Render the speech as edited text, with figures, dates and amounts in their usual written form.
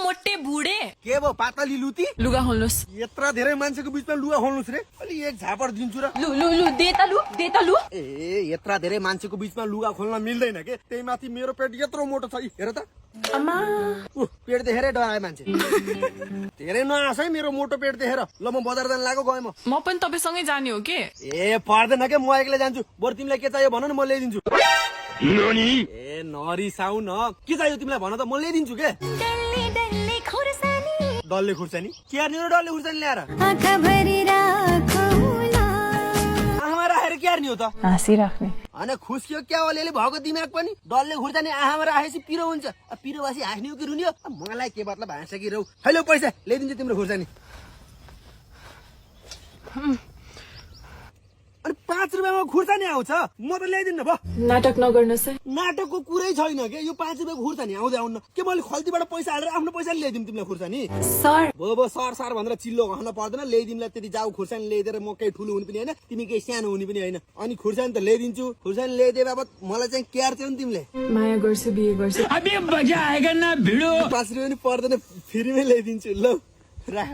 मोटे बुढे के भयो पातली लुती लुगा खोल्नुहोस् यत्रा धेरै मान्छेको बिचमा लुगा खोल्नुस् रे अलि एक झापड दिन्छु र लु लु लु दे त लु ए यत्रा धेरै मान्छेको बिचमा लुगा खोल्न मिल्दैन के त्यही माथि मेरो पेट यत्रो मोटो छ हेर त अम्मा पेट देखेरै डराए मान्छे धेरै नआस है मेरो मोटो पेट देखेर ल म बजार जान लागेको गएँ म पनि तपाईसँगै जाने हो के ए पर्दैन के म एक्लै जान्छु बरु तिमीलाई के चाहियो भन न म ल्याइदिन्छु ए नरिसाउ न के चाहियो तिमीलाई भन त म ल्याइदिन्छु के डल्ले खुर्सानी के हार्ने हो डल्ले खुर्सानी ल्याएर आँखामा राखेर के हार्ने हो त हाँसिराख्ने होइन खुस्कियो क्या अलिअलि भएको दिमाग पनि डल्ले खुर्सानी आँखामा राखेपछि पिरो हुन्छ पिरोवासी हाँस्ने हो कि रुनी हो मलाई के मतलब हाँस कि रौ हैलो पैसा ल्याइदिन्छु तिम्रो खुर्सानी अनि 5 रुपियाँमा खुर्सानी आउँछ म त ल्याइदिन्न भयो नाटक नगर्नुहोस् है नाटकको कुरै छैन के यो 5 रुपियाँको खुर्सानी आउँदै आउन्न के मैले खल्तीबाट पैसा हालेर आफ्नो पैसाले ल्याइदिउँ तिमीलाई खुर्सानी सर भो सर सर भनेर चिल्लो घान्न पर्दैन ल्याइदिउँलाई त्यति जाऊ खुर्सानी ल्याइदिएर म केही ठुलो हुने पनि होइन तिमी केही सानो हुने पनि होइन अनि खुर्सानी त ल्याइदिन्छु खुर्सानी ल्याइदिए बाबत मलाई चाहिँ केयर चाहिँ तिमीले माया गर्छु बिहे गर्छु 5 रुपियाँ पनि पर्दैन फ्रीमै ल्याइदिन्छु ल राख